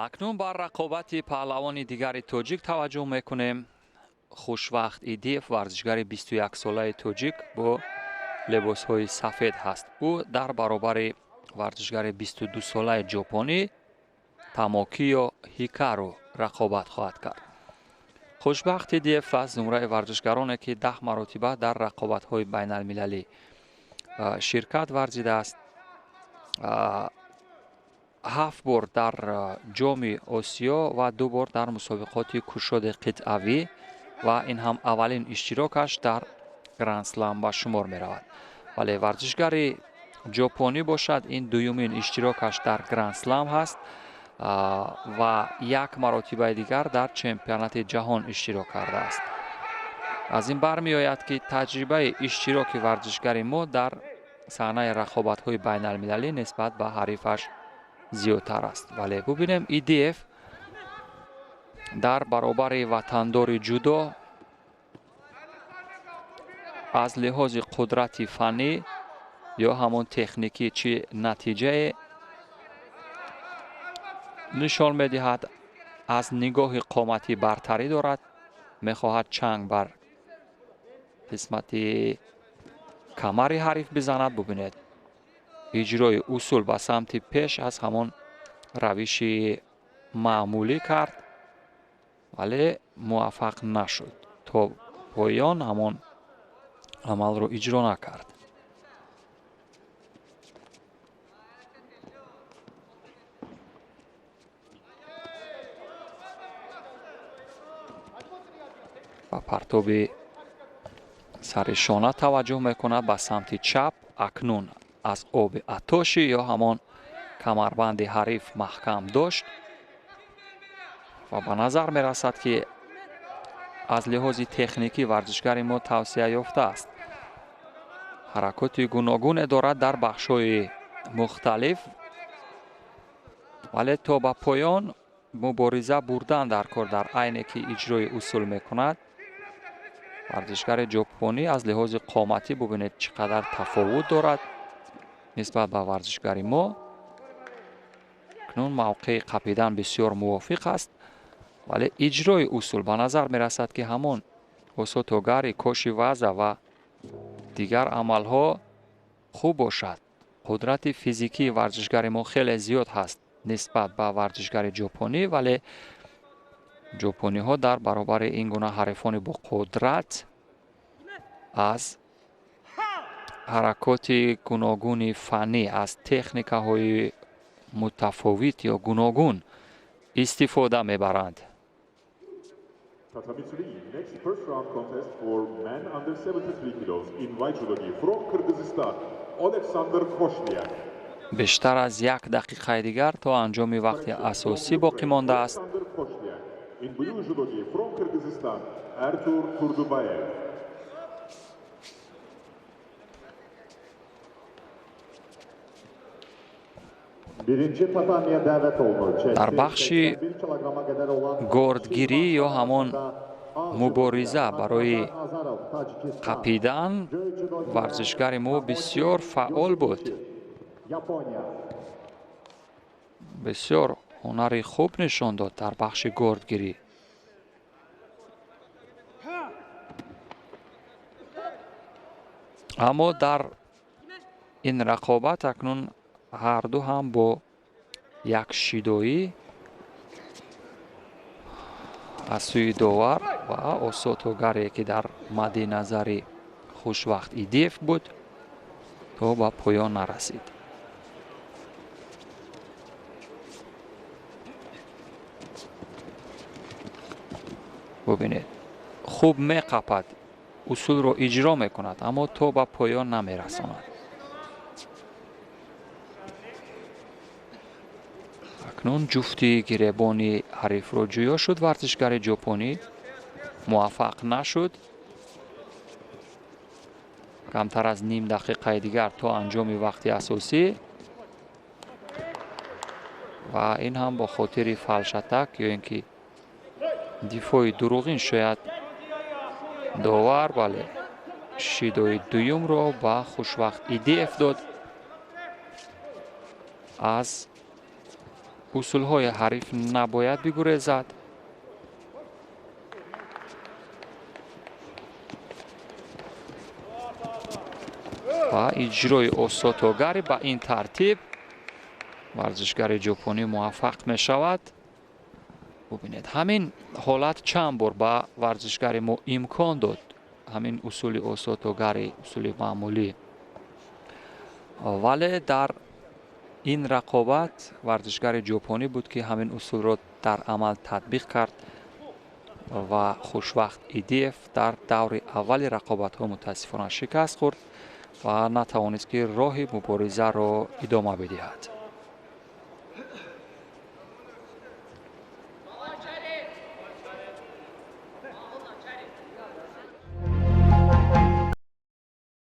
Акнун бар рақобати паҳлавони дигари тоҷик таваҷҷӯҳ мекунем. Хушвахт Идиев, варзишгари 21-солаи тоҷик бо либосҳои сафед ҳаст. Ӯ дар баробари варзишгари 22-солаи ҷопонӣ Тамокиё Ҳикару рақобат хоҳад кард. Хушбахт Идиев аз зумраи варзишгароне, ки 10 маротиба дар рақобатҳои байналмилалӣ ширкат варзидааст, 7 бор дар Ҷоми Осиё ва 2 бор дар мусобиқоти кушоди қитъавӣ, ва ин ҳам аввалин иштирокаш дар Гранд-слам ба шумор меравад. Вале варзишгари ҷопонӣ бошад, ин дуюмин иштирокаш дар Гранд-слам ҳаст ва як маротибаи дигар дар чемпионати ҷаҳон иштирок кардааст. Аз ин бармеояд, ки таҷрибаи иштироки варзишгари мо дар саҳнаи рақобатҳои байналмилалӣ нисбат ба ҳарифаш зиёдтар аст. Вале бубинем, Идиев дар баробари ватандори ҷудо аз лиҳози қудрати фаннӣ ё ҳамон техникӣ чӣ натиҷае нишон медиҳад. Аз нигоҳи қоматӣ бартарӣ дорад, мехоҳад чанг бар қисмати камари ҳариф бизанад. Бубинед, иҷрои усул ба самти пеш аз ҳамон равиши маъмулӣ кард, вале муваффақ нашуд, то поён ҳамон амалро иҷро накард. Ба партоби сари шона таваҷҷӯҳ мекунад ба самти чап. Акнун аз оби атоши ё ҳамон камарбанди ҳариф маҳкам дошт ва ба назар мерасад, ки аз лиҳози техникӣ варзишгари мо тавсия ёфтааст. Ҳаракоти гуногуне дорад дар бахшҳои мухталиф, вале то ба поён мубориза бурдан дар кор, дар айне ки иҷрои усул мекунад. Варзишгари ҷопонӣ аз лиҳози қоматӣ бубинед, чӣ қадар тафовут дорад нисбат ба варзишгари мо. Акнун мавқеи қапидан бисёр мувофиқ аст, вале иҷрои усул ба назар мерасад, ки ҳамон осотогари, коши ваза ва дигар амалҳо хуб бошад. Қудрати физикии варзишгари мо хеле зиёд ҳаст нисбат ба варзишгари ҷопонӣ, вале ҷопониҳо дар баробари ин гуна ҳарифони бо қудрат аз ҳаракоти гуногуни фаннӣ, аз техникаҳои мутафовит ё гуногун истифода мебаранд. Tatami 3, next first round contest for men under 73 kilos in white judogi from Kyrgyzstan, Alexander Koshliak. Бештар аз як дақиқаи дигар то анҷоми вақти асосӣ боқӣ мондааст. Alexander Koshliak. In blue judogi from Kyrgyzstan, Artur Turdubaev. Birinci tatamiyə dəvət olunur. Çəki Дар бахши 81 kiloqrama qədər olan гордгирӣ ё ҳамон мубориза барои Nazarov, Tacikistan. қапидан варзишгари мо бисёр фаъол буд. Yaponiya. Бисёр ҳунари хуб нишон дод дар бахши гордгирӣ. Аммо дар ин рақобат акнун ҳарду ҳам бо як шидоӣ аз сӯи довар ва осотогаре, ки дар мадди назари Хушвахт Идиев буд, то ба поён нарасид. Бубинед, хуб меқапад, усулро иҷро мекунад, аммо то ба поён намерасонад. Акнун ҷуфти гиребони ҳарифро ҷӯё шуд. Варзишгари ҷопонӣ муваффақ нашуд. Камтар аз ним дақиқаи дигар то анҷоми вақти асосӣ ва ин ҳам бо хотири фалшатак ё ин ки дифои дурӯғин шояд довар, бале, шидои дуюмро ба Хушвахт Идиев дод. Аз Усулҳои ҳариф набояд бигурезад. Ва иҷрои осотогари ба ин тартиб варзишгари ҷопонӣ муваффақ мешавад. Бубинед, ҳамин ҳолат чанд бор ба варзишгари мо имкон дод, ҳамин усули осотогари, усули маъмулӣ. Вале дар ин рақобат варзишгари ҷопонӣ буд, ки ҳамин усулро дар амал татбиқ кард ва Хушвақт Идиев дар даври аввали рақобатҳо мутаассифона шикаст хӯрд ва натавонист, ки роҳи муборизаро идома бидиҳад.